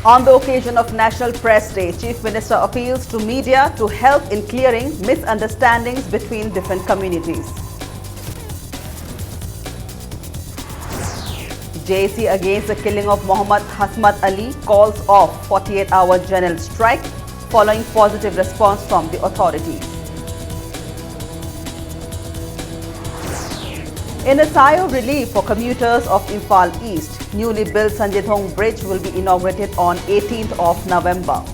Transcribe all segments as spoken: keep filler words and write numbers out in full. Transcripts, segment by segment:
On the occasion of National Press Day, Chief Minister appeals to media to help in clearing misunderstandings between different communities. J A C against the killing of Mohammad Hasmat Ali calls off forty-eight hour general strike following positive response from the authorities. In a sigh of relief for commuters of Imphal East, newly built Sanjay Dhong Bridge will be inaugurated on eighteenth of November.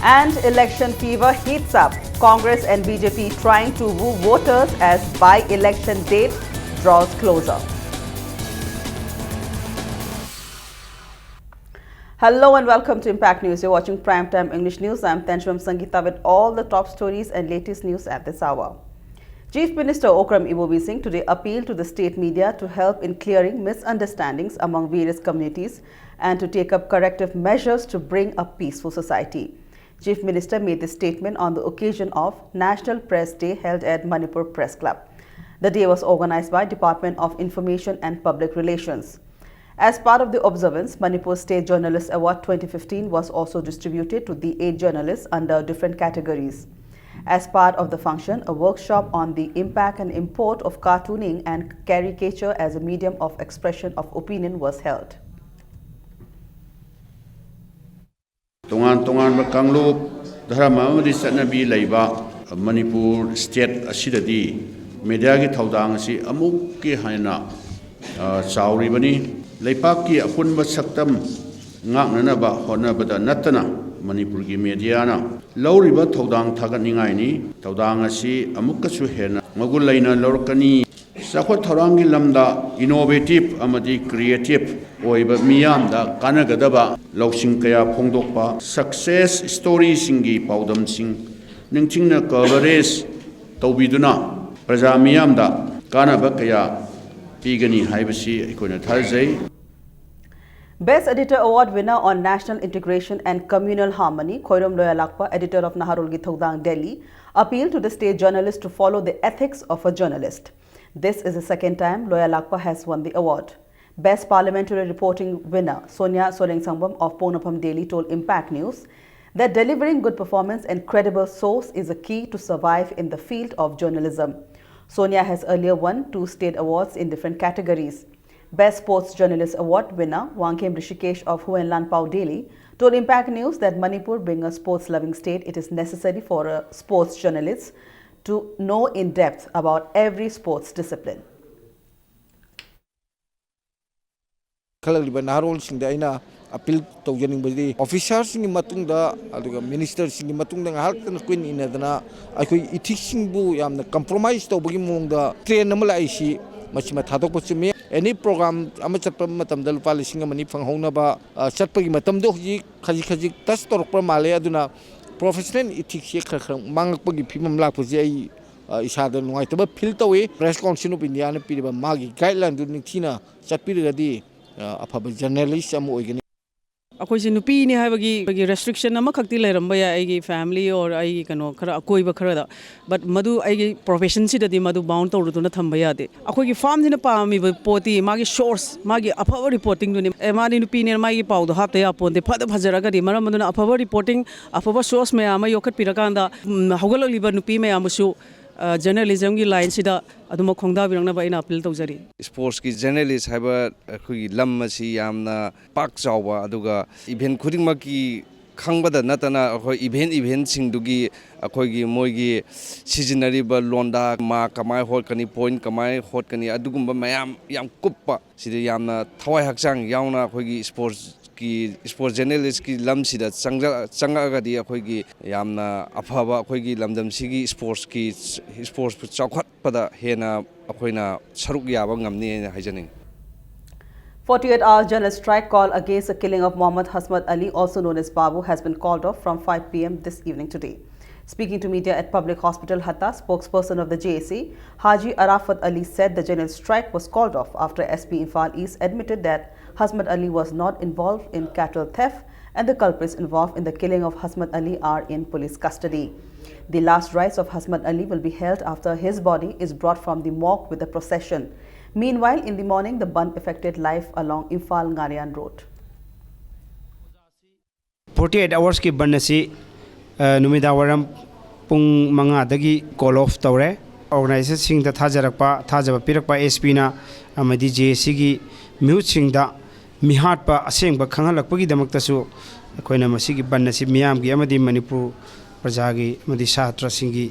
And election fever heats up. Congress and B J P trying to woo voters as by-election date draws closer. Hello and welcome to Impact News. You're watching Primetime English News. I'm Tenshwam Sangeeta with all the top stories and latest news at this hour. Chief Minister Okram Ibobi Singh today appealed to the state media to help in clearing misunderstandings among various communities and to take up corrective measures to bring a peaceful society. Chief Minister made this statement on the occasion of National Press Day held at Manipur Press Club. The day was organized by Department of Information and Public Relations. As part of the observance, Manipur State Journalist Award twenty fifteen was also distributed to the eight journalists under different categories. As part of the function, a workshop on the impact and import of cartooning and caricature as a medium of expression of opinion was held. ꯇꯣꯉꯥꯟ ꯇꯣꯉꯥꯟꯕ ꯀꯥꯡꯂꯨꯞ, ꯙꯔꯃ ꯑꯃꯗꯤ ꯆꯠꯅꯕꯤ ꯂꯩꯕ Manipur state ꯑꯁꯤꯗꯗꯤ ꯃꯦꯗꯤꯌꯥꯒꯤ ꯊꯧꯗꯥꯡ ꯑꯁꯤ ꯑꯃꯨꯛꯀꯤ ꯍꯦꯟꯅ, ꯑ, ꯆꯥꯎꯔꯤꯕꯅꯤ꯫ ꯂꯩꯄꯥꯛꯀꯤ ꯑꯄꯨꯟꯕ ꯁꯛꯇꯝ ꯉꯥꯛꯅꯅꯕ ꯍꯣꯠꯅꯕꯗ ꯅꯠꯇꯅ ꯃꯅꯤꯄꯨꯔꯒꯤ ꯃꯦꯗꯤꯌꯥꯅ ꯂꯧꯔꯤꯕ ꯊꯧꯗꯥꯡ ꯊꯥꯒꯠꯅꯤꯡꯉꯥꯏꯅꯤ꯫ ꯊꯧꯗꯥꯡ ꯑꯁꯤ ꯑꯃꯨꯛꯀꯁꯨ ꯍꯦꯟꯅ ꯃꯒꯨꯟ ꯂꯩꯅ ꯂꯧꯔꯛꯀꯅꯤ꯫ ꯆꯥꯎꯈꯠ ꯊꯧꯔꯥꯡꯒꯤ ꯂꯝꯗ innovative ꯑꯃꯗꯤ creative ꯑꯣꯏꯕ ꯃꯤꯌꯥꯝꯗ ꯀꯥꯟꯅꯒꯗꯕ ꯂꯧꯁꯤꯡ ꯀꯌꯥ ꯐꯣꯡꯗꯣꯛꯄ, success storyꯁꯤꯡꯒꯤ ꯄꯥꯎꯗꯝꯁꯤꯡ ꯅꯤꯡꯊꯤꯅ coverage ꯇꯧꯕꯤꯗꯨꯅ ꯄ꯭ꯔꯖꯥ ꯃꯤꯌꯥꯝꯗ ꯀꯥꯟꯅꯕ ꯀꯌꯥ ꯄꯤꯒꯅꯤ ꯍꯥꯏꯕꯁꯤ ꯑꯩꯈꯣꯏꯅ ꯊꯥꯖꯩ꯫ Best Editor Award winner on National Integration and Communal Harmony, Khoirom Loyalakpa, editor of Naharolgi Thogdang, Delhi, appealed to the state journalists to follow the ethics of a journalist. This is the second time Loyalakpa has won the award. Best Parliamentary Reporting winner Sonia Solengsangbam of Ponampam Daily told Impact News that delivering good performance and credible source is a key to survive in the field of journalism. Sonia has earlier won two state awards in different categories. Best Sports Journalist Award winner Wangkhem Rishikesh of Huenlan Pao Daily told Impact News that Manipur being a sports-loving state, it is necessary for a sports journalist to know in depth about every sports discipline. ꯈꯜꯂꯛꯂꯤꯕ ꯅꯍꯥꯔꯣꯜꯁꯤꯡꯗ ꯑꯩꯅ appeal ꯇꯧꯖꯅꯤꯡꯕꯗꯤ, ꯑꯣꯐꯤꯁꯥꯔꯁꯤꯡꯒꯤ ꯃꯇꯨꯡꯗ ꯑꯗꯨꯒ ꯃꯤꯅꯤꯁꯇꯔꯁꯤꯡꯒꯤ ꯃꯇꯨꯡꯗ ꯉꯥꯏꯍꯥꯛꯇꯪ ꯀꯨꯏꯅ ꯏꯟꯅꯗꯅ ꯑꯩꯈꯣꯏ ꯏꯊꯤꯛꯁꯤꯡꯕꯨ ꯌꯥꯝꯅ compromise ꯇꯧꯕꯒꯤ ꯃꯑꯣꯡꯗ ꯇ꯭ꯔꯦꯟ ꯑꯃ ꯂꯥꯛꯏꯁꯤ, ꯃꯁꯤꯃ ꯊꯥꯗꯣꯛꯄ ꯆꯨꯝꯃꯤ꯫ ꯑꯦꯅꯤ ꯄ꯭ꯔꯣꯒ꯭ꯔꯥꯝ ꯑꯃ ꯆꯠꯄ ꯃꯇꯝꯗ ꯂꯨꯄꯥ ꯂꯤꯁꯤꯡ ꯑꯃ ꯑꯅꯤ ꯐꯪꯍꯧꯅꯕ, ꯑ, ꯆꯠꯄꯒꯤ ꯃꯇꯝꯗꯣ ꯍꯧꯖꯤꯛ ꯈꯖꯤꯛ ꯈꯖꯤꯛ ꯇꯁ ꯇꯧꯔꯛꯄ ꯃꯥꯜꯂꯦ꯫ ꯑꯗꯨꯅ ꯄ꯭ꯔꯣꯐꯦꯁꯅꯦꯜ ꯏꯊꯤꯛꯁꯁꯦ ꯈꯔ ꯈꯔ ꯃꯥꯡꯉꯛꯄꯒꯤ ꯐꯤꯕꯝ ꯂꯥꯛꯄꯁꯦ ꯑꯩ, ꯑ, ꯏꯁꯥꯗ ꯅꯨꯡꯉꯥꯏꯇꯕ ꯐꯤꯜ ꯇꯧꯏ꯫ ꯄ꯭ꯔꯦꯁ ꯀꯥꯎꯟꯁꯤꯜ ꯑꯣꯐ ꯏꯟꯗꯤꯌꯥꯅ ꯄꯤꯔꯤꯕ ꯃꯥꯒꯤ ꯒꯥꯏꯗꯂꯥꯏꯟꯗꯨ ꯅꯤꯡꯊꯤꯅ ꯆꯠꯄꯤꯔꯒꯗꯤ, ꯑ, ꯑꯐꯕ ꯖꯔꯅꯦꯂꯤꯁ ꯑꯃ ꯑꯣꯏꯒꯅꯤ꯫ ꯑꯩꯈꯣꯏꯁꯦ ꯅꯨꯄꯤꯅꯤ ꯍꯥꯏꯕꯒꯤ ꯑꯩꯈꯣꯏꯒꯤ ꯔꯦꯁꯇ꯭ꯔꯤꯛꯁꯟ ꯑꯃꯈꯛꯇꯤ ꯂꯩꯔꯝꯕ ꯌꯥꯏ, ꯑꯩꯒꯤ ꯐꯦꯃꯤꯂꯤ ꯑꯣꯔ ꯑꯩꯒꯤ ꯀꯩꯅꯣ ꯈꯔ ꯑꯀꯣꯏꯕ ꯈꯔꯗ, ꯕꯠ ꯃꯗꯨ ꯑꯩꯒꯤ ꯄ꯭ꯔꯣꯐꯦꯁꯟꯁꯤꯗꯗꯤ ꯃꯗꯨ ꯕꯥꯎꯟ ꯇꯧꯔꯨꯗꯨꯅ ꯊꯝꯕ ꯌꯥꯗꯦ꯫ ꯑꯩꯈꯣꯏꯒꯤ ꯐꯥꯝꯁꯤꯅ ꯄꯥꯝꯃꯤꯕ ꯄꯣꯠꯇꯤ ꯃꯥꯒꯤ ꯁꯣꯔꯁ, ꯃꯥꯒꯤ ꯑꯐꯕ ꯔꯤꯄꯣꯔꯇꯤꯡꯗꯨꯅꯤ꯫ ꯑꯦ, ꯃꯥꯗꯤ ꯅꯨꯄꯤꯅꯦꯅ ꯃꯥꯒꯤ ꯄꯥꯎꯗꯣ ꯍꯥꯞꯇ ꯌꯥꯄꯣꯟꯇꯦ꯫ ꯐꯗ ꯐꯖꯔꯒꯗꯤ, ꯃꯔꯝ ꯑꯗꯨꯅ ꯑꯐꯕ ꯔꯤꯄꯣꯔꯇꯤꯡ, ꯑꯐꯕ ꯁꯣꯔꯁ ꯃꯌꯥꯝ ꯑꯃ ꯌꯣꯛꯈꯠꯄꯤꯔꯀꯥꯟꯗ, ꯎꯝ, ꯍꯧꯒꯠꯂꯛꯂꯤꯕ ꯅꯨꯄꯤ ꯃꯌꯥꯝꯕꯨꯁꯨ, ꯑ, ꯖꯔꯅꯦꯂꯤꯖꯝꯒꯤ ꯂꯥꯏꯟꯁꯤꯗ ꯑꯗꯨꯃꯛ ꯈꯣꯡꯗꯥꯕꯤꯔꯛꯅꯕ ꯑꯩꯅ ꯑꯄꯤꯜ ꯇꯧꯖꯔꯤ꯫ ꯁ꯭ꯄꯣꯔꯠꯁꯀꯤ ꯖꯔꯅꯦꯂꯤꯁ ꯍꯥꯏꯕ ꯑꯩꯈꯣꯏꯒꯤ ꯂꯝ ꯑꯁꯤ ꯌꯥꯝꯅ ꯄꯥꯛ ꯆꯥꯎꯕ, ꯑꯗꯨꯒ ꯏꯚꯦꯟꯠ ꯈꯨꯗꯤꯡꯃꯛꯀꯤ ꯈꯪꯕꯗ ꯅꯠꯇꯅ ꯑꯩꯈꯣꯏ ꯏꯚꯦꯟꯠ ꯏꯚꯦꯟꯠꯁꯤꯡꯗꯨꯒꯤ ꯑꯩꯈꯣꯏꯒꯤ ꯃꯣꯏꯒꯤ ꯁꯤꯖꯤꯟꯅꯔꯤꯕ ꯂꯣꯟꯗꯥ, ꯃꯥ ꯀꯃꯥꯏ ꯍꯣꯠꯀꯅꯤ, ꯄꯣꯏꯟꯠ ꯀꯃꯥꯏ ꯍꯣꯠꯀꯅꯤ, ꯑꯗꯨꯒꯨꯝꯕ ꯃꯌꯥꯝ ꯌꯥꯝ ꯀꯨꯞꯄ, ꯁꯤꯗ ꯌꯥꯝꯅ ꯊꯋꯥꯏ ꯍꯛꯆꯥꯡ ꯌꯥꯎꯅ ꯑꯩꯈꯣꯏꯒꯤ ꯁ꯭ꯄꯣꯔꯠꯁꯀꯤ, ꯁ꯭ꯄꯣꯔꯠꯁ ꯖꯔꯅꯦꯂꯤꯁꯀꯤ ꯂꯝꯁꯤꯗ ꯆꯪꯖ-, ꯆꯪꯉꯛꯑꯒꯗꯤ ꯑꯩꯈꯣꯏꯒꯤ ꯌꯥꯝꯅ ꯑꯐꯕ ꯑꯩꯈꯣꯏꯒꯤ ꯂꯝꯗꯝꯁꯤꯒꯤ ꯁ꯭ꯄꯣꯔꯠꯁꯀꯤ, ꯁ꯭ꯄꯣꯔꯠꯁꯄꯨ ꯆꯥꯎꯈꯠꯄꯗ ꯍꯦꯟꯅ ꯑꯩꯈꯣꯏꯅ ꯁꯔꯨꯛ ꯌꯥꯕ ꯉꯝꯅꯤ ꯍꯥꯏꯅ ꯍꯥꯏꯖꯅꯤꯡꯉꯤ꯫ Forty-eight hour general strike call against the killing of Mohammad Hasmat Ali, also known as Babu, has been called off from five p m this evening today. Speaking to media at Public Hospital Hatta, spokesperson of the J A C, Haji Arafat Ali, said the general strike was called off after S P Imphal East admitted that Hasmat Ali was not involved in cattle theft and the culprits involved in the killing of Hasmat Ali are in police custody. The last rites of Hasmat Ali will be held after his body is brought from the morgue with a procession. Meanwhile, in the morning, the bandh affected life along Imphal Ngarian Road. Forty eight hours ꯀꯤ ꯕꯟ ꯑꯁꯤ ꯑ, ꯅꯨꯃꯤꯗꯥꯡ ꯋꯥꯏꯔꯝ ꯄꯨꯡ ꯃꯉꯥꯗꯒꯤ call off ꯇꯧꯔꯦ꯫ Organizers ꯁꯤꯡꯗ ꯊꯥꯖꯔꯛꯄ, ꯊꯥꯖꯕ ꯄꯤꯔꯛꯄ S P ꯅ ꯑꯃꯗꯤ J A C ꯒꯤ ꯃꯤꯍꯨꯠꯁꯤꯡꯗ ꯃꯤꯍꯥꯠꯄ ꯑꯁꯦꯡꯕ ꯈꯪꯍꯜꯂꯛꯄꯒꯤꯗꯃꯛꯇꯁꯨ ꯑꯩꯈꯣꯏꯅ ꯃꯁꯤꯒꯤ ꯕꯟ ꯑꯁꯤ ꯃꯤꯌꯥꯝꯒꯤ ꯑꯃꯗꯤ ꯃꯅꯤꯄꯨꯔ ꯄ꯭ꯔꯖꯥꯒꯤ ꯑꯃꯗꯤ ꯁꯥꯇ꯭ꯔꯁꯤꯡꯒꯤ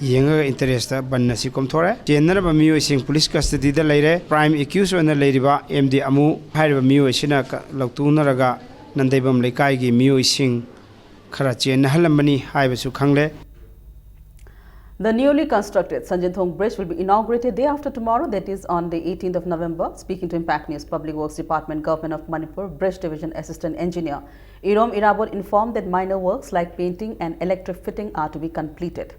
ꯌꯦꯡꯉꯒ interest ꯕꯟ ꯑꯁꯤ ꯀꯣꯝꯊꯣꯔꯦ꯫ ꯆꯦꯟꯅꯔꯕ ꯃꯤꯑꯣꯏꯁꯤꯡ police custody ꯗ ꯂꯩꯔꯦ꯫ Prime accused ꯑꯣꯏꯅ ꯂꯩꯔꯤꯕ M D ꯑꯃꯨ ꯍꯥꯏꯔꯤꯕ ꯃꯤꯑꯣꯏꯁꯤꯅ ꯀ-, ꯂꯧꯊꯣꯛꯅꯔꯒ ꯅꯟꯗꯩꯕꯝ ꯂꯩꯀꯥꯏꯒꯤ ꯃꯤꯑꯣꯏꯁꯤꯡ ꯈꯔ ꯆꯦꯟꯅꯍꯜꯂꯝꯕꯅꯤ ꯍꯥꯏꯕꯁꯨ ꯈꯪꯂꯦ꯫ The newly constructed Sanjinthong Bridge will be inaugurated day after tomorrow, that is on the eighteenth of November. Speaking to Impact News, Public Works Department, Government of Manipur, Bridge Division Assistant Engineer Irom Irabot informed that minor works like painting and electric fitting are to be completed.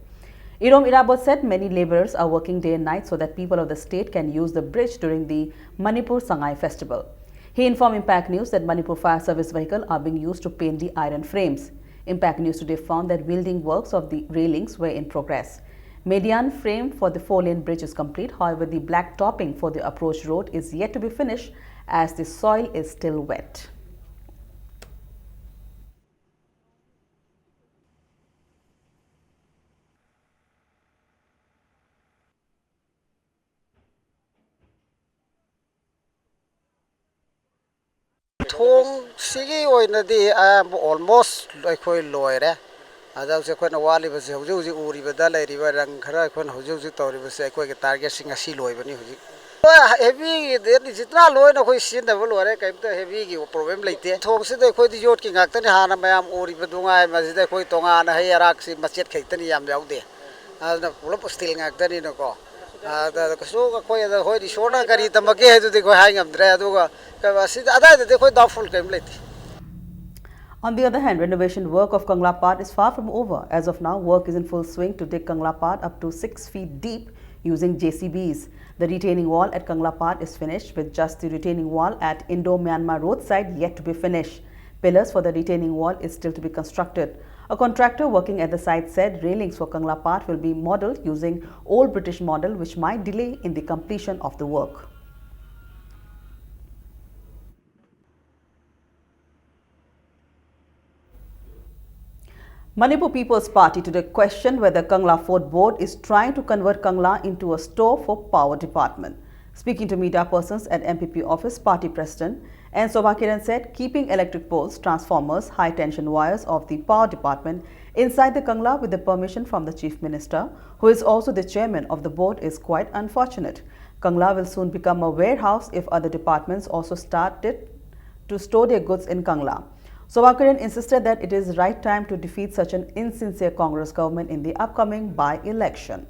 Irom Irabot said many laborers are working day and night so that people of the state can use the bridge during the Manipur Sangai festival. He informed Impact News that Manipur Fire Service vehicle are being used to paint the iron frames. Impact News Today found that welding works of the railings were in progress. Median frame for the four-lane bridge is complete. However, the black topping for the approach road is yet to be finished as the soil is still wet. ꯊꯣꯡꯁꯤꯒꯤ ꯑꯣꯏꯅꯗꯤ ꯑꯌꯥꯝꯕ almost ꯑꯩꯈꯣꯏ ꯂꯣꯏꯔꯦ꯫ ꯑꯗ ꯍꯧꯖꯤꯛ ꯑꯩꯈꯣꯏꯅ ꯋꯥꯠꯂꯤꯕꯁꯦ, ꯍꯧꯖꯤꯛ ꯍꯧꯖꯤꯛ ꯎꯔꯤꯕꯗ ꯂꯩꯔꯤꯕ ꯔꯪ ꯈꯔ, ꯑꯩꯈꯣꯏꯅ ꯍꯧꯖꯤꯛ ꯍꯧꯖꯤꯛ ꯇꯧꯔꯤꯕꯁꯦ ꯑꯩꯈꯣꯏꯒꯤ target ꯁꯤ ꯉꯁꯤ ꯂꯣꯏꯕꯅꯤ꯫ ꯍꯧꯖꯤꯛ ꯍꯣꯏ, heavy ꯗꯤ ꯖꯤꯇꯅ ꯂꯣꯏꯅ ꯑꯩꯈꯣꯏ ꯁꯤꯖꯤꯟꯅꯕ ꯂꯣꯏꯔꯦ, ꯀꯔꯤꯝꯇ heavy ꯒꯤ problem ꯂꯩꯇꯦ꯫ ꯊꯣꯡꯁꯤꯗ ꯑꯩꯈꯣꯏꯗꯤ ꯌꯣꯠꯀꯤ ꯉꯥꯛꯇꯅꯤ, ꯍꯥꯟꯅ ꯃꯌꯥꯝ ꯎꯔꯤꯕꯗꯨ ꯉꯥꯏ꯫ ꯃꯁꯤꯗ ꯑꯩꯈꯣꯏ ꯇꯣꯉꯥꯟꯅ ꯍꯩ ꯑꯔꯥꯛꯁꯤ ꯃꯆꯦꯠ ꯈꯛꯇꯅꯤ, ꯌꯥꯝ ꯌꯥꯎꯗꯦ꯫ ꯑꯗꯨꯅ ꯄꯨꯂꯞ steel ꯉꯥꯛꯇꯅꯤꯅꯀꯣ꯫ ꯑꯗ ꯀꯩꯁꯨ ꯑꯩꯈꯣꯏ, ꯑꯗ ꯍꯣꯏ, ꯏꯁꯣꯔꯅ ꯀꯔꯤ ꯇꯝꯃꯛꯀꯦ ꯍꯥꯏꯗꯨꯗꯤ ꯑꯩꯈꯣꯏ ꯍꯥꯏ ꯉꯝꯗ꯭ꯔꯦ꯫ ꯑꯗꯨꯒ ꯀ-, ꯑꯁꯤꯗ, ꯑꯗꯥꯏꯗꯗꯤ ꯑꯩꯈꯣꯏ doubtful ꯀꯔꯤꯝ ꯂꯩꯇꯦ꯫ On the other hand, renovation work of Kangla Path is far from over. As of now, work is in full swing to dig Kangla Path up to six feet deep using J C Bs. The retaining wall at Kangla Path is finished, with just the retaining wall at Indo-Myanmar roadside yet to be finished. Pillars for the retaining wall is still to be constructed. A contractor working at the site said railings for Kangla Path will be modeled using old British model, which might delay in the completion of the work. Manipur People's Party today questioned whether Kangla Fort Board is trying to convert Kangla into a store for power department. Speaking to media persons at M P P office, party president N Sobha Kiran said keeping electric poles, transformers, high tension wires of the power department inside the Kangla with the permission from the chief minister, who is also the chairman of the board, is quite unfortunate. Kangla will soon become a warehouse if other departments also started to store their goods in Kangla. Sobha Kiran insisted that it is right time to defeat such an insincere Congress government in the upcoming by-election.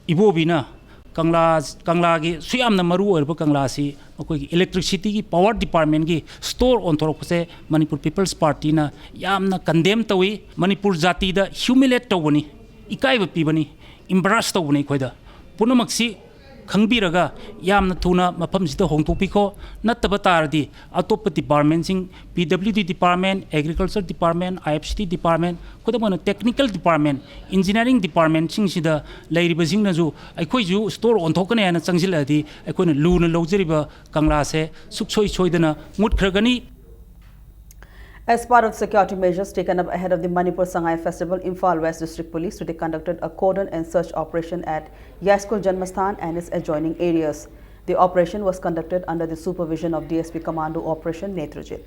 ꯏꯕꯣꯕꯤꯅ ꯀꯪꯂꯥ, ꯀꯪꯂꯥꯒꯤ ꯁꯨꯌꯥꯝꯅ ꯃꯔꯨ ꯑꯣꯏꯔꯕ ꯀꯪꯂꯥꯁꯤ ꯃꯈꯣꯏꯒꯤ electricity ꯒꯤ power department ꯀꯤ store ꯑꯣꯟꯊꯣꯔꯛꯄꯁꯦ Manipur peoples ꯄꯥꯔꯇꯤꯅ ꯌꯥꯝꯅ condemn ꯇꯧꯏ꯫ Manipur ꯖꯥꯇꯤꯗ humiliate ꯇꯧꯕꯅꯤ, ꯏꯀꯥꯏꯕ ꯄꯤꯕꯅꯤ, embarrass ꯇꯧꯕꯅꯤ꯫ ꯑꯩꯈꯣꯏꯗ ꯄꯨꯝꯅꯃꯛꯁꯤ ꯈꯪꯕꯤꯔꯒ ꯌꯥꯝꯅ ꯊꯨꯅ ꯃꯐꯝꯁꯤꯗ ꯍꯣꯡꯗꯣꯛꯄꯤꯈꯣ꯫ ꯅꯠꯇꯕ ꯇꯥꯔꯗꯤ ꯑꯇꯣꯞꯄ department ꯁꯤꯡ, P W D department, agriculture department, I F C D department, ꯈꯨꯗꯝ ꯑꯣꯏꯅ technical department, engineering department ꯁꯤꯡꯁꯤꯗ ꯂꯩꯔꯤꯕꯁꯤꯡꯅꯁꯨ ꯑꯩꯈꯣꯏꯁꯨ store ꯑꯣꯟꯊꯣꯛꯀꯅꯤ ꯍꯥꯏꯅ ꯆꯪꯁꯤꯜꯂꯛꯑꯗꯤ ꯑꯩꯈꯣꯏꯅ ꯂꯨꯅ ꯂꯧꯖꯔꯤꯕ ꯀꯪꯂꯥꯁꯦ ꯁꯨꯛꯁꯣꯏ ꯁꯣꯏꯗꯅ ꯃꯨꯠꯈ꯭ꯔꯒꯅꯤ꯫ As part of the security measures taken up ahead of the Manipur Sangai Festival, Imphal West District Police today conducted a cordon and search operation at Yaiskul Janmasthan and its adjoining areas. The operation was conducted under the supervision of D S P Commando Operation Netrajit.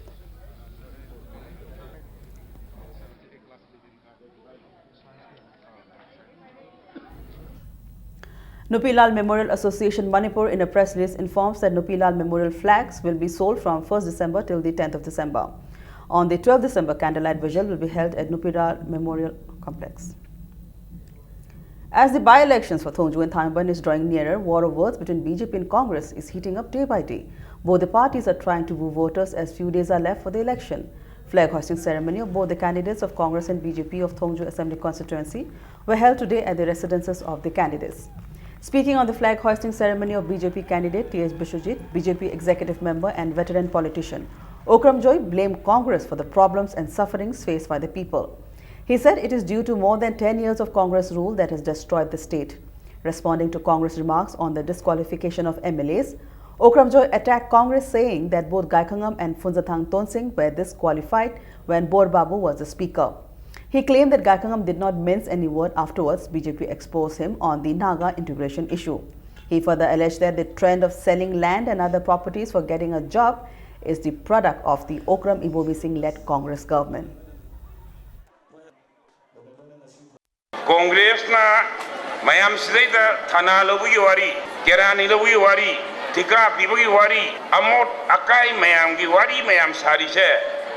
Nupi Lal Memorial Association Manipur, in a press release, informs that Nupi Lal Memorial flags will be sold from first December till the tenth of December. On the twelfth December, candlelight vigil will be held at Nupi Lal Memorial Complex. As the by-elections for Thongju and Thangeiban is drawing nearer, war of words between B J P and Congress is heating up day by day. Both the parties are trying to woo voters as few days are left for the election. Flag hoisting ceremony of both the candidates of Congress and B J P of Thongju Assembly Constituency were held today at the residences of the candidates. Speaking on the flag hoisting ceremony of B J P candidate T H Biswajit, B J P executive member and veteran politician Okram Joy blamed Congress for the problems and sufferings faced by the people. He said it is due to more than ten years of Congress rule that has destroyed the state. Responding to Congress remarks on the disqualification of M L As, Okram Joy attacked Congress, saying that both Gaikhangam and Phunzathang Tonsing were disqualified when Bor Babu was the speaker. He claimed that Gaikhangam did not mince any word afterwards B J P exposed him on the Naga integration issue. He further alleged that the trend of selling land and other properties for getting a job is the product of the Okram Ibobi Singh led Congress government. ꯀꯣꯡꯒ꯭ꯔꯦꯁꯅ ꯃꯌꯥꯝ ꯁꯤꯗꯩꯗ ꯊꯅꯥ ꯂꯧꯕꯒꯤ ꯋꯥꯔꯤ, ꯀꯦꯔꯥꯅꯤ ꯂꯧꯕꯒꯤ ꯋꯥꯔꯤ, ꯊꯤꯀꯥ ꯄꯤꯕꯒꯤ ꯋꯥꯔꯤ, ꯑꯃꯣꯠ ꯑꯀꯥꯏ ꯃꯌꯥꯝꯒꯤ ꯋꯥꯔꯤ ꯃꯌꯥꯝ ꯁꯥꯔꯤꯁꯦ,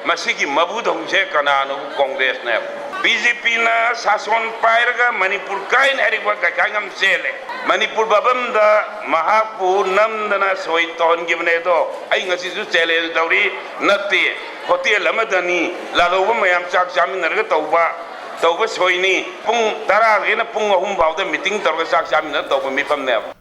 ꯃꯁꯤꯒꯤ ꯃꯕꯨꯗꯧꯁꯦ ꯀꯅꯥꯅꯣꯕꯨ? ꯀꯣꯡꯒ꯭ꯔꯦꯁꯅꯦꯕ꯫ ꯕꯤ ꯖꯦ ꯄꯤꯅ ꯁꯥꯁꯣꯟ ꯄꯥꯏꯔꯒ ꯃꯅꯤꯄꯨꯔ ꯀꯥꯏꯅ ꯍꯥꯏꯔꯤꯕ ꯀꯩꯈꯥꯉꯝ ꯆꯦꯜꯂꯦ꯫ ꯃꯅꯤꯄꯨꯔ ꯚꯕꯟꯗ ꯃꯍꯥꯛꯄꯨ ꯅꯝꯗꯅ ꯁꯣꯏ ꯇꯧꯍꯟꯈꯤꯕꯅꯦ꯫ ꯑꯗꯣ ꯑꯩ ꯉꯁꯤꯁꯨ ꯆꯦꯂꯦꯟꯖ ꯇꯧꯔꯤ, ꯅꯠꯇꯦ, ꯍꯣꯇꯦꯜ ꯑꯃꯗꯅꯤ ꯂꯥꯜꯍꯧꯕ ꯃꯌꯥꯝ ꯆꯥꯛ ꯆꯥꯃꯤꯟꯅꯔꯒ ꯇꯧꯕ ꯇꯧꯕ ꯁꯣꯏꯅꯤ꯫ ꯄꯨꯡ ꯇꯔꯥꯗꯒꯤꯅ ꯄꯨꯡ ꯑꯍꯨꯝ ꯐꯥꯎꯗ ꯃꯤꯇꯤꯡ ꯇꯧꯔꯒ ꯆꯥꯛ ꯆꯥꯃꯤꯟꯅꯔꯒ ꯇꯧꯕ ꯃꯤꯐꯝꯅꯦꯕ꯫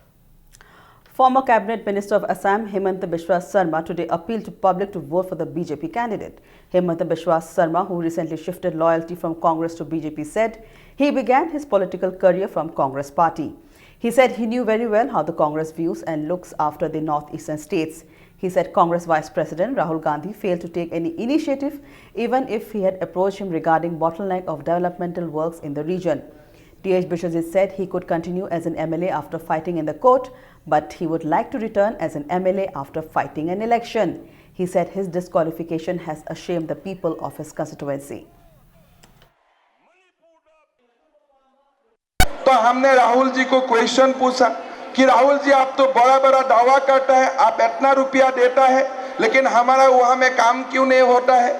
Former Cabinet Minister of Assam, Himanta Biswa Sarma, today appealed to public to vote for the B J P candidate. Himanta Biswa Sarma, who recently shifted loyalty from Congress to B J P, said he began his political career from Congress party. He said he knew very well how the Congress views and looks after the northeastern states. He said Congress Vice President Rahul Gandhi failed to take any initiative, even if he had approached him regarding bottleneck of developmental works in the region. T H Biswajit said he could continue as an M L A after fighting in the court, but he would like to return as an M L A after fighting an election. He said his disqualification has ashamed the people of his constituency. तो हमने राहुल जी को question पूछा कि राहुल जी, आप तो बड़ा बड़ा दावा करता है, आप इतना रुपया देता है, लेकिन हमारा वहाँ में काम क्यों नहीं होता है?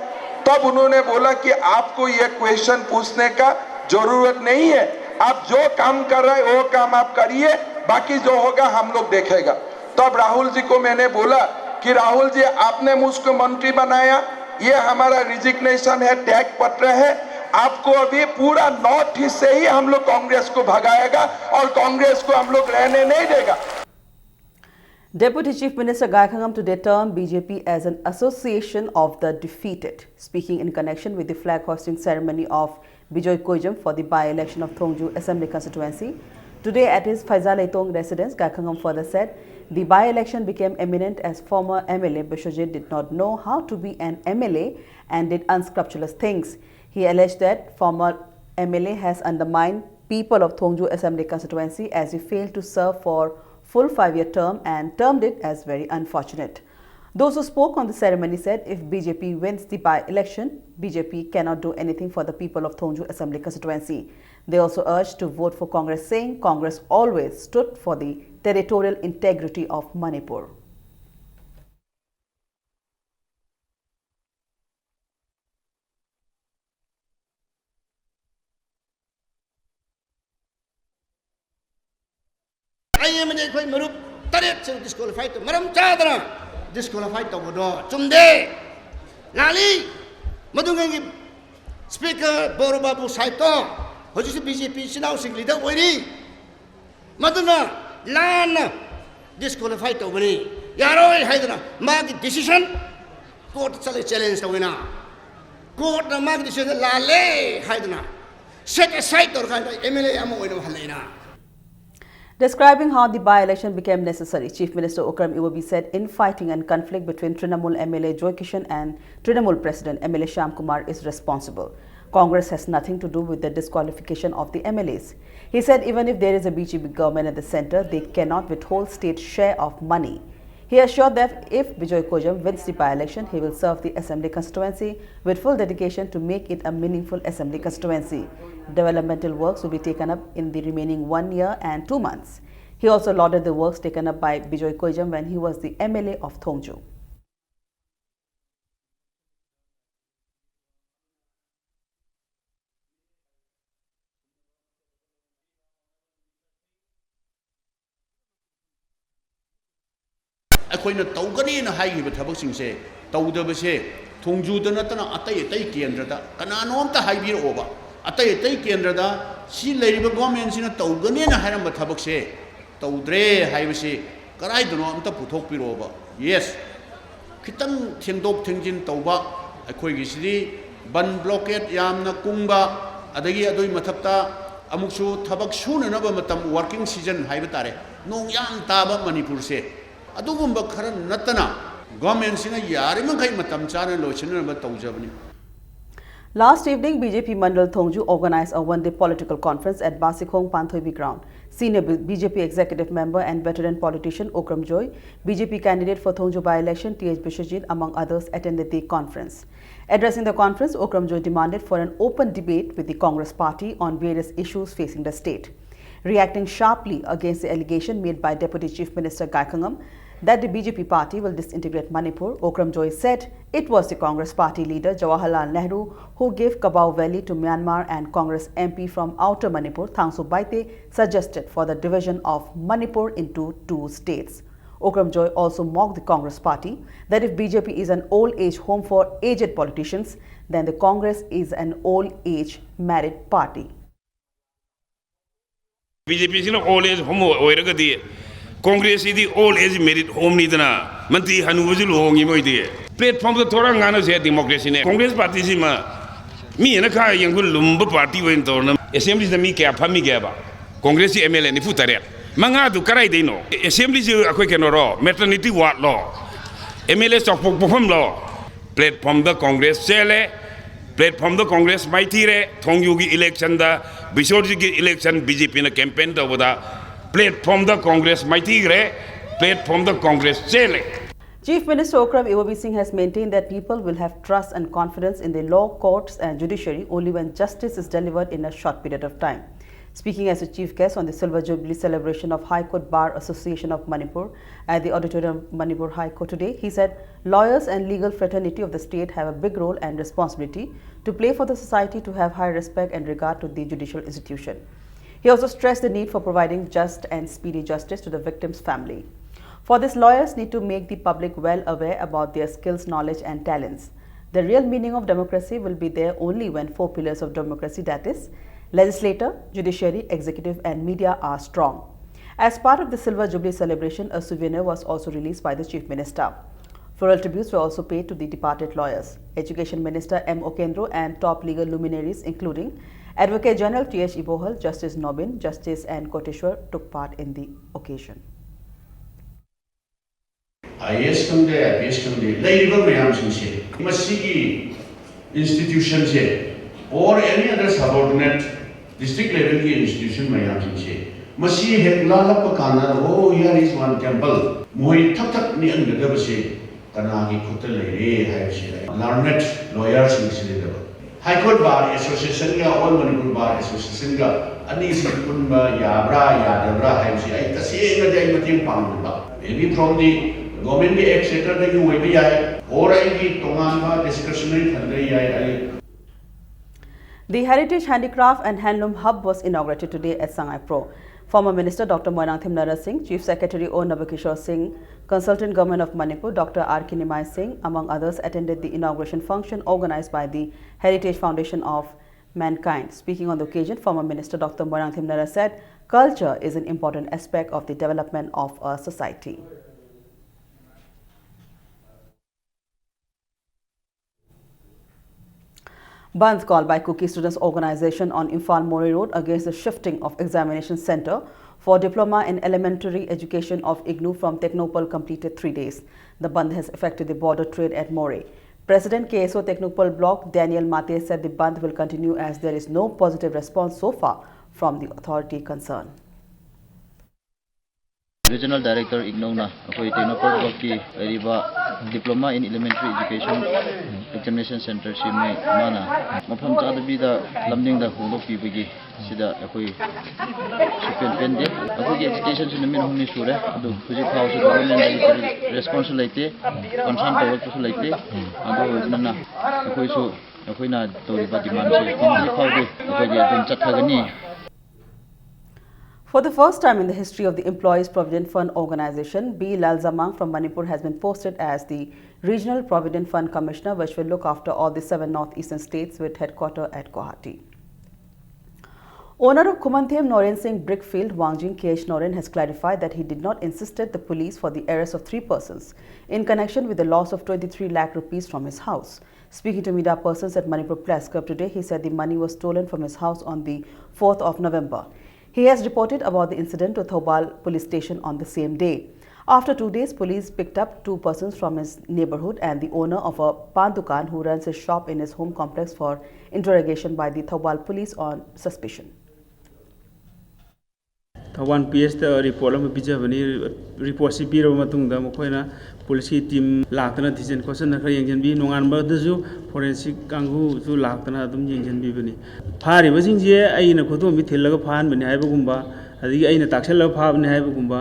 तब उन्होंने बोला कि आपको ये क्वेश्चन पूछने का जरूरत नहीं है, आप जो काम कर रहे हैं वो काम आप करिए, बाकी जो होगा हम लोग देखेगा। तब राहुल जी को मैंने बोला कि राहुल जी, आपने मुझको मंत्री बनाया, ये हमारा रिजिग्नेशन है, त्याग पत्र है। आपको अभी पूरा नॉर्थ ईस्ट से ही हम लोग कांग्रेस को भगाएगा और कांग्रेस को हम लोग रहने नहीं देगा। Deputy Chief Minister Gaikhangam today termed B J P as an association of the defeated. Speaking in connection with the flag hoisting ceremony of Bijoy Koijam for the by-election of Thongju Assembly Constituency, today at his Phaiza Leitong residence, Gaikhangam further said the by-election became imminent as former M L A Biswajit did not know how to be an M L A and did unscrupulous things. He alleged that former M L A has undermined people of Thongju Assembly Constituency as he failed to serve for full five-year term and termed it as very unfortunate. Those who spoke on the ceremony said if B J P wins the by-election, B J P cannot do anything for the people of Thongju Assembly Constituency. They also urged to vote for Congress, saying Congress always stood for the territorial integrity of Manipur. ꯑꯩ ꯑꯃꯗꯤ ꯑꯩꯈꯣꯏ ꯃꯔꯨꯞ ꯇꯔꯦꯠꯁꯨ disqualify ꯇꯧ, ꯃꯔꯝ ꯆꯥꯗꯅ disqualify ꯇꯧꯕꯗꯣ ꯆꯨꯝꯗꯦ, ꯂꯥꯜꯂꯤ꯫ ꯃꯗꯨꯉꯩꯒꯤ speaker ꯕꯣꯔꯣ ꯕꯥꯕꯨ ꯁꯥꯍꯦꯕꯇꯣ ꯍꯧꯖꯤꯛꯁꯨ ꯕꯤ ꯖꯦ ꯄꯤ ꯏꯆꯤꯟ ꯏꯅꯥꯎꯁꯤꯡ ꯂꯤꯗꯔ ꯑꯣꯏꯔꯤ꯫ ꯃꯗꯨꯅ ꯂꯥꯟꯅ ꯗꯤꯁꯀ꯭ꯋꯥꯂꯤꯐꯥꯏ ꯇꯧꯕꯅꯤ, ꯌꯥꯔꯣꯏ ꯍꯥꯏꯗꯅ ꯃꯥꯒꯤ ꯗꯤꯁꯤꯖꯟ ꯀꯣꯔꯠꯇ ꯆꯠꯂ ꯆꯦꯂꯦꯟꯖ ꯇꯧꯋꯤꯅ, ꯀꯣꯔꯠꯅ ꯃꯥꯒꯤ ꯗꯤꯁꯤꯖꯟ ꯂꯥꯜꯂꯦ ꯍꯥꯏꯗꯅ ꯁꯦꯠ ꯑꯦꯁꯥꯏꯗ ꯇꯧꯔꯀꯥꯟꯗ ꯑꯦꯝ ꯑꯦꯜ ꯑꯦ ꯑꯃ ꯑꯣꯏꯅꯕ ꯍꯜꯂꯛꯏꯅ꯫ Describing how the by-election became necessary, Chief Minister Ukram Iwobi said infighting and conflict between Trinamool M L A Joy Kishan and Trinamool President M L A Shyam Kumar is responsible. Congress has nothing to do with the disqualification of the M L As. He said even if there is a B J P government at the centre, they cannot withhold state share of money. He assured that if Bijoy Koijam wins the by-election, he will serve the assembly constituency with full dedication to make it a meaningful assembly constituency. Developmental works will be taken up in the remaining one year and two months. He also lauded the works taken up by Bijoy Koijam when he was the M L A of Thongju. ꯑꯩꯈꯣꯏꯅ ꯇꯧꯒꯅꯤꯅ ꯍꯥꯏꯈꯤꯕ ꯊꯕꯛꯁꯤꯡꯁꯦ ꯇꯧꯗꯕꯁꯦ ꯊꯣꯡꯖꯨꯗ ꯅꯠꯇꯅ ꯑꯇꯩ ꯑꯇꯩ ꯀꯦꯟꯗ꯭ꯔꯗ ꯀꯅꯥꯅꯣꯝꯇ ꯍꯥꯏꯕꯤꯔꯛꯑꯣꯕ꯫ ꯑꯇꯩ ꯑꯇꯩ ꯀꯦꯟꯗ꯭ꯔꯗ ꯁꯤ ꯂꯩꯔꯤꯕ ꯒꯣꯔꯃꯦꯟꯁꯤꯅ ꯇꯧꯒꯅꯦꯅ ꯍꯥꯏꯔꯝꯕ ꯊꯕꯛꯁꯦ ꯇꯧꯗ꯭ꯔꯦ ꯍꯥꯏꯕꯁꯤ ꯀꯗꯥꯏꯗꯅꯣ ꯑꯝꯇ ꯄꯨꯊꯣꯛꯄꯤꯔꯛꯑꯣꯕ꯫ ꯌꯦꯁ, ꯈꯤꯇꯪ ꯊꯦꯡꯗꯣꯛ ꯊꯦꯡꯖꯤꯟ ꯇꯧꯕ, ꯑꯩꯈꯣꯏꯒꯤꯁꯤꯗꯤ ꯕꯟ ꯕ꯭ꯂꯣꯀꯦꯠ ꯌꯥꯝꯅ ꯀꯨꯡꯕ, ꯑꯗꯒꯤ ꯑꯗꯨꯒꯤ ꯃꯊꯛꯇ ꯑꯃꯨꯛꯁꯨ ꯊꯕꯛ ꯁꯨꯅꯅꯕ ꯃꯇꯝ, ꯋꯥꯔꯀꯤꯡ ꯁꯤꯖꯟ ꯍꯥꯏꯕ ꯇꯥꯔꯦ, ꯅꯣꯡ ꯌꯥꯝ ꯇꯥꯕ ꯃꯅꯤꯄꯨꯔꯁꯦ꯫ ꯑꯗꯨꯒꯨꯝꯕ ꯈꯔ ꯅꯠꯇꯅ ꯒꯣꯔꯃꯦꯟꯁꯤꯅ ꯌꯥꯔꯤꯃꯈꯩ ꯃꯇꯝ ꯆꯥꯅ ꯂꯣꯏꯁꯤꯟꯅꯅꯕ ꯇꯧꯖꯕꯅꯤ꯫ Last evening, B J P Mandal Thongju organized a one-day political conference at Basikhong Panthoibi ground. Senior B- B J P executive member and veteran politician Okram Joy, B J P candidate for Thongju by-election T H Biswajit, among others, attended the conference. Addressing the conference, Okram Joy demanded for an open debate with the Congress party on various issues facing the state. Reacting sharply against the allegation made by Deputy Chief Minister Gaikhangam that the B J P party will disintegrate Manipur, Okram Joy said it was the Congress party leader Jawaharlal Nehru who gave Kabau Valley to Myanmar, and Congress M P from Outer Manipur, Thangso Baite, suggested for the division of Manipur into two states. Okram Joy also mocked the Congress party that if B J P is an old age home for aged politicians, then the Congress is an old age married party. B J ꯄꯤꯁꯤꯅ old age home ꯑꯣꯏꯔꯒꯗꯤ ꯀꯣꯡꯒ꯭ꯔꯦꯁꯁꯤꯗꯤ old age married ꯍꯣꯝꯅꯤꯗꯅ, ꯃꯟꯇ꯭ꯔꯤ ꯍꯅꯨꯕꯁꯨ ꯂꯨꯍꯣꯡꯉꯤ ꯃꯣꯏꯗꯤ꯫ ꯄ꯭ꯂꯦꯠꯐꯣꯝꯗ ꯊꯣꯔꯛꯑ ꯉꯥꯡꯅꯁꯦ ꯗꯦꯃꯣꯀ꯭ꯔꯦꯁꯤꯅꯦ꯫ ꯀꯣꯡꯒ꯭ꯔꯦꯁ ꯄꯥꯔꯇꯤꯁꯤꯃ ꯃꯤ ꯑꯅ ꯈꯥ ꯌꯦꯡꯈꯨꯜ ꯂꯨꯝꯕ ꯄꯥꯔꯇꯤ ꯑꯣꯏꯅ ꯇꯧꯔꯅ ꯑꯦꯁꯦꯝꯕ꯭ꯂꯤꯁꯤꯗ ꯃꯤ ꯀꯌꯥ ꯐꯝꯃꯤꯒꯦꯕ? ꯀꯣꯡꯒ꯭ꯔꯦꯁꯀꯤ ꯑꯦꯝ ꯑꯦꯜ ꯑꯦ ꯅꯤꯐꯨ ꯇꯔꯦꯠ, ꯃꯉꯥꯗꯨ ꯀꯗꯥꯏꯗꯩꯅꯣ? ꯑꯦꯁꯦꯝꯕ꯭ꯂꯤꯁꯤ ꯑꯩꯈꯣꯏ ꯀꯩꯅꯣꯔꯣ, ꯃꯦꯇꯔꯅꯤꯇꯤ ꯋꯥꯔꯗꯂꯣ, ꯑꯦꯝ ꯑꯦꯜ ꯑꯦ ꯆꯥꯎꯄꯣꯛ ꯄꯣꯛꯐꯝꯂꯣ? ꯄ꯭ꯂꯦꯠꯐꯣꯝꯗ ꯀꯣꯡꯒ꯭ꯔꯦꯁ ꯆꯦꯜꯂꯦ, ꯄ꯭ꯂꯦꯠꯐꯣꯝꯗ ꯀꯣꯡꯒ꯭ꯔꯦꯁ ꯃꯥꯏꯊꯤꯔꯦ꯫ ꯊꯣꯡꯖꯨꯒꯤ ꯏꯂꯦꯛꯁꯟꯗ ꯕꯤꯁꯣꯔꯖꯤꯠꯀꯤ ꯏꯂꯦꯛꯁꯟ ꯕꯤ ꯖꯦ ꯄꯤꯅ ꯀꯦꯝꯄꯦꯟ ꯇꯧꯕꯗ ꯄ꯭ꯂꯦꯠꯐꯣꯝꯗ ꯀꯣꯡꯒ꯭ꯔꯦꯁ ꯃꯥꯏꯊꯤꯈ꯭ꯔꯦ, ꯄ꯭ꯂꯦꯠꯐꯣꯝꯗ ꯀꯣꯡꯒ꯭ꯔꯦꯁ ꯆꯦꯜꯂꯦ꯫ Chief Minister Okram Iwabising has maintained that people will have trust and confidence in the law, courts and judiciary only when justice is delivered in a short period of time. Speaking as a chief guest on the Silver Jubilee celebration of High Court Bar Association of Manipur at the auditorium of Manipur High Court today, he said lawyers and legal fraternity of the state have a big role and responsibility to play for the society to have high respect and regard to the judicial institution. He also stressed the need for providing just and speedy justice to the victim's family. For this, lawyers need to make the public well aware about their skills, knowledge and talents. The real meaning of democracy will be there only when four pillars of democracy, that is, legislature, judiciary, executive and media are strong. As part of the Silver Jubilee celebration, a souvenir was also released by the Chief Minister. Floral tributes were also paid to the departed lawyers. Education Minister M Okendro and top legal luminaries including Advocate General T H Ibohal, Justice Nobin, Justice N Koteshwar took part in the occasion. I A S ꯈꯪꯗꯦ, I P S ꯈꯪꯗꯦ, ꯂꯩꯔꯤꯕ ꯃꯌꯥꯝꯁꯤꯡꯁꯦ, ꯃꯁꯤꯒꯤ institution say or any other subordinate district level ꯒꯤ institution ꯃꯌꯥꯝꯁꯤꯡꯁꯦ, ꯃꯁꯤ ꯍꯦꯛ ꯂꯥꯜꯂꯛꯄ ꯀꯥꯟꯗ, "Oh, here is one temple," ꯃꯈꯣꯏ ꯊꯛ ꯊꯛ ꯅꯤꯛꯍꯟꯒꯗꯕꯁꯦ ꯀꯅꯥꯒꯤ ꯈꯨꯠꯇ ꯂꯩꯔꯦ ꯍꯥꯏꯕꯁꯦ learned lawyer ꯁꯤꯡꯁꯤꯗ High Court Bar Association ꯒ All Manipur Bar Association ꯒ ꯑꯅꯤꯁꯤ ꯄꯨꯟꯕ ꯌꯥꯕ꯭ꯔꯥ ꯌꯥꯗꯕ꯭ꯔꯥ ꯍꯥꯏꯕꯁꯤ ꯑꯩ ꯇꯁꯦꯡꯅꯗꯤ ꯑꯩ ꯃꯇꯦꯡ ꯄꯥꯡꯅꯤꯡꯕ꯫ Maybe from the government ꯒꯤ exchequer ꯗꯒꯤ ꯑꯣꯏꯕ ꯌꯥꯏ, or ꯑꯩꯒꯤ ꯇꯣꯉꯥꯟꯕ discretionary fund ꯗ ꯌꯥꯏ, ꯑꯩ The Heritage Handicraft and Handloom Hub was inaugurated today at Sangaipro. Former Minister Doctor Moirangthem Narasimhan, Chief Secretary O Nabakishore Singh, Consultant Government of Manipur Doctor R Kinimai Singh, among others, attended the inauguration function organized by the Heritage Foundation of Mankind. Speaking on the occasion, former Minister Doctor Moirangthem Narasimhan said, "Culture is an important aspect of the development of a society." Bandh called by Kuki Students Organization on Imphal Moreh Road against the shifting of examination center for Diploma in Elementary Education of IGNOU from Tengnoupal completed three days. The bandh has affected the border trade at Moreh. President K S O Tengnoupal Block, Daniel Mate, said the bandh will continue as there is no positive response so far from the authority concerned. Regional Director IGNOUꯅ ꯑꯩꯈꯣꯏ ꯇꯦꯡꯅꯧꯄꯜ ꯕ꯭ꯂꯣꯛꯀꯤ ꯂꯩꯔꯤꯕ Diploma in Elementary Education Examination Centre ꯁꯤ ꯃꯣꯏ ꯃꯥꯅ ꯃꯐꯝ ꯆꯥꯗꯕꯤꯗ ꯂꯝꯗꯤꯡꯗ ꯍꯣꯡꯗꯣꯛꯄꯤꯕꯒꯤ ꯁꯤꯗ ꯑꯩꯈꯣꯏ ꯁꯨꯛꯄꯦꯟ ꯄꯦꯟꯗꯦ꯫ ꯑꯩꯈꯣꯏꯒꯤ ꯑꯦꯖꯤꯇꯦꯁꯟꯁꯤ ꯅꯨꯃꯤꯠ ꯑꯍꯨꯝꯅꯤ ꯁꯨꯔꯦ, ꯑꯗꯨ ꯍꯧꯖꯤꯛ ꯐꯥꯎꯁꯨ ꯒꯣꯚꯔꯟꯃꯦꯟꯗꯒꯤ ꯀꯔꯤ ꯔꯦꯁꯄꯣꯟꯁꯁꯨ ꯂꯩꯇꯦ, ꯀꯟꯁꯔꯟ ꯇꯧꯔꯛꯄꯁꯨ ꯂꯩꯇꯦ꯫ ꯑꯗꯨ ꯑꯣꯏꯕꯅꯤꯅ ꯑꯩꯈꯣꯏꯁꯨ ꯑꯩꯈꯣꯏꯅ ꯇꯧꯔꯤꯕ ꯗꯤꯃꯥꯟꯁꯦ ꯍꯧꯖꯤꯛ ꯐꯥꯎꯗꯤ ꯑꯩꯈꯣꯏꯒꯤ ꯑꯗꯨꯝ ꯆꯠꯊꯒꯅꯤ꯫ For the first time in the history of the Employees Provident Fund organization, B Lalzamang from Manipur has been posted as the Regional Provident Fund Commissioner, which will look after all the seven northeastern states with headquarters at Guwahati. Owner of Khumanthem Noren Singh Brickfield, Wangjing K H Noren, has clarified that he did not insisted the police for the arrest of three persons in connection with the loss of twenty-three lakh rupees from his house. Speaking to media persons at Manipur Press Club today, he said the money was stolen from his house on the fourth of November. He has reported about the incident to Thoubal Police Station on the same day. After two days, police picked up two persons from his neighborhood and the owner of a pan dukan who runs his shop in his home complex for interrogation by the Thoubal police on suspicion. Thoubal P ꯑꯦꯁꯇ report ꯑꯃ ꯄꯤꯖꯕꯅꯤ꯫ ꯔꯤꯄꯣꯔꯠꯁꯤ ꯄꯤꯔꯕ ꯃꯇꯨꯡꯗ ꯃꯈꯣꯏꯅ ꯄꯨꯂꯤꯁꯀꯤ team ꯂꯥꯛꯇꯅ ꯊꯤꯖꯤꯟ ꯈꯣꯠꯆꯤꯟꯅ ꯈꯔ ꯌꯦꯡꯁꯤꯟꯕꯤ꯫ ꯅꯣꯡꯉꯥꯟꯕꯗꯁꯨ ꯐꯣꯔꯦꯟꯁꯤꯛ ꯀꯥꯡꯕꯨꯁꯨ ꯂꯥꯛꯇꯅ ꯑꯗꯨꯝ ꯌꯦꯡꯁꯤꯟꯕꯤꯕꯅꯤ꯫ ꯐꯥꯔꯤꯕꯁꯤꯡꯁꯦ ꯑꯩꯅ ꯈꯨꯗꯣꯝꯕꯤ ꯊꯤꯜꯂꯒ ꯐꯥꯍꯟꯕꯅꯤ ꯍꯥꯏꯕꯒꯨꯝꯕ, ꯑꯗꯒꯤ ꯑꯩꯅ ꯇꯥꯛꯁꯜꯂꯒ ꯐꯥꯕꯅꯤ ꯍꯥꯏꯕꯒꯨꯝꯕ,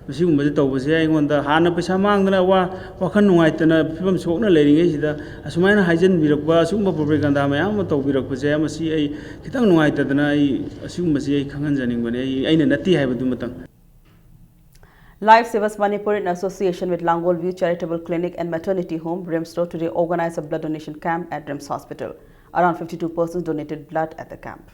ꯃꯁꯤꯒꯨꯝꯕꯁꯦ ꯇꯧꯕꯁꯦ ꯑꯩꯉꯣꯟꯗ ꯍꯥꯟꯅ ꯄꯩꯁꯥ ꯃꯥꯡꯗꯅ ꯋꯥ ꯋꯥꯈꯜ ꯅꯨꯡꯉꯥꯏꯇꯅ ꯐꯤꯕꯝ ꯁꯣꯛꯅ ꯂꯩꯔꯤꯉꯩꯁꯤꯗ ꯑꯁꯨꯃꯥꯏꯅ ꯍꯥꯏꯖꯤꯟꯕꯤꯔꯛꯄ, ꯑꯁꯤꯒꯨꯝꯕ ꯄ꯭ꯔꯣꯄꯦꯒꯟꯗꯥ ꯃꯌꯥꯝ ꯑꯃ ꯇꯧꯕꯤꯔꯛꯄꯁꯦ, ꯃꯁꯤ ꯑꯩ ꯈꯤꯇꯪ ꯅꯨꯡꯉꯥꯏꯇꯗꯅ ꯑꯩ ꯑꯁꯤꯒꯨꯝꯕꯁꯤ ꯑꯩ ꯈꯪꯍꯟꯖꯅꯤꯡꯕꯅꯤ, ꯑꯩ ꯑꯩꯅ ꯅꯠꯇꯦ ꯍꯥꯏꯕꯗꯨꯃꯇꯪ꯫ Life Savers Manipur, in association with Langol View Charitable Clinic and Maternity Home, RIMS Road, today organized a blood donation camp at RIMS Hospital. Around fifty-two persons donated blood at the camp.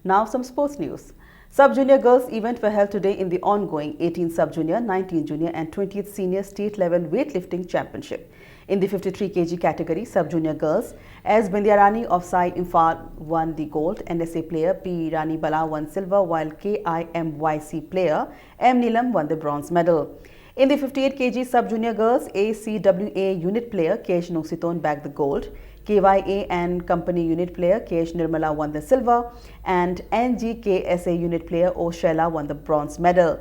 Now, some sports news. Sub Junior Girls event were held today in the ongoing eighteen Sub Junior, nineteen Junior, and twentieth Senior State Level Weightlifting Championship. In the fifty-three K G category, Sub Junior Girls, S Bindyarani of Sai Imphal won the gold, N S A player P Rani Bala won silver, while K I M Y C player M Neelam won the bronze medal. In the fifty-eight K G Sub Junior Girls, A C W A unit player K H Nungsiton bagged the gold, K Y A and Company unit player K H Nirmala won the silver, and N G K S A unit player O Shaila won the bronze medal.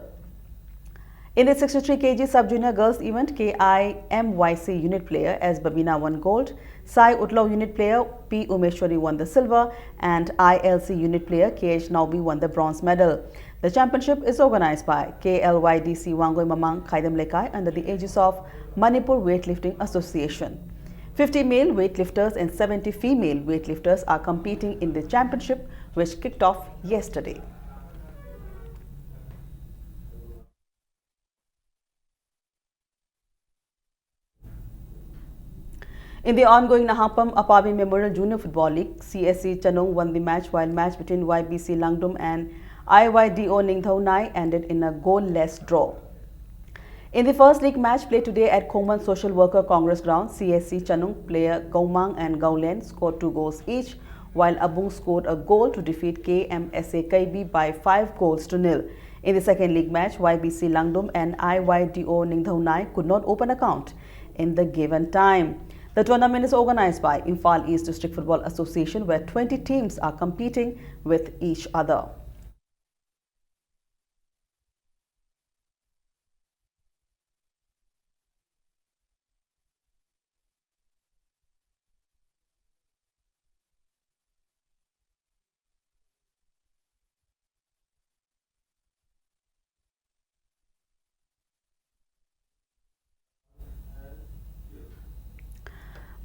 In the sixty-three K G Sub Junior Girls event, K I M Y C unit player S Babina won gold, Sai Utlo unit player P Umeshwari won the silver, and I L C unit player K H Naobi won the bronze medal. The championship is organized by K L Y D C Wangoi Mamang Khaidam Lekai under the aegis of Manipur Weightlifting Association. Fifty male weightlifters and seventy female weightlifters are competing in the championship, which kicked off yesterday. In the ongoing Nahapam Apabi Memorial Junior Football League, C S C Chanung won the match, while match between Y B C Langdum and I Y D O Ningthaunai ended in a goalless draw. In the first league match played today at Khongman Social Worker Congress Ground, C S C Chanung player Gaumang and Gaulen scored two goals each, while Abung scored a goal to defeat K M S A Kaibi by five goals to nil. In the second league match, Y B C Langdum and I Y D O Ningthaunai could not open account in the given time. The tournament is organized by Imphal East District Football Association, where twenty teams are competing with each other.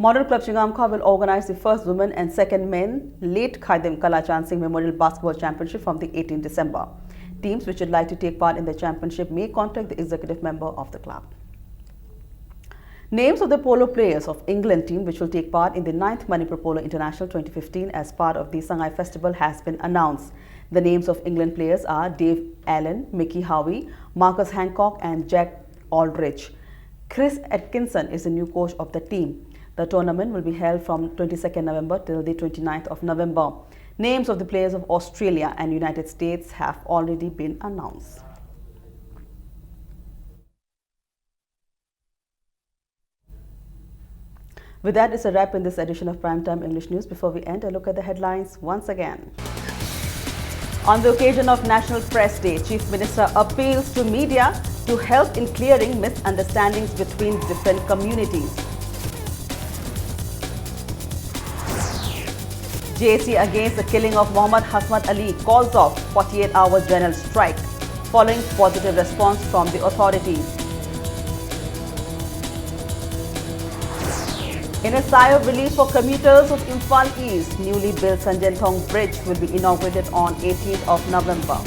Model Club Chingamkha will organize the first women and second men Late Khaidim Kalachan Singh Memorial Basketball Championship from the eighteenth December. Teams which would like to take part in the championship may contact the executive member of the club. Names of the polo players of England team which will take part in the ninth Manipur Polo International twenty fifteen as part of the Sangai Festival has been announced. The names of England players are Dave Allen, Mickey Howie, Marcus Hancock and Jack Aldrich. Chris Atkinson is the new coach of the team. The tournament will be held from twenty-second November till the twenty-ninth of November. Names of the players of Australia and United States have already been announced. With that, it's a wrap in this edition of Primetime English News. Before we end, a look at the headlines once again. On the occasion of National Press Day, Chief Minister appeals to media to help in clearing misunderstandings between different communities. J A C against the killing of Mohammad Hasmat Ali calls off forty-eight hour general strike following positive response from the authorities. In a sigh of relief for commuters of Imphal East, newly built Sanjenthong Bridge will be inaugurated on eighteenth of November.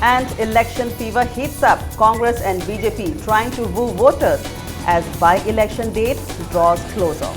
And election fever heats up. Congress and B J P trying to woo voters as by-election date draws closer.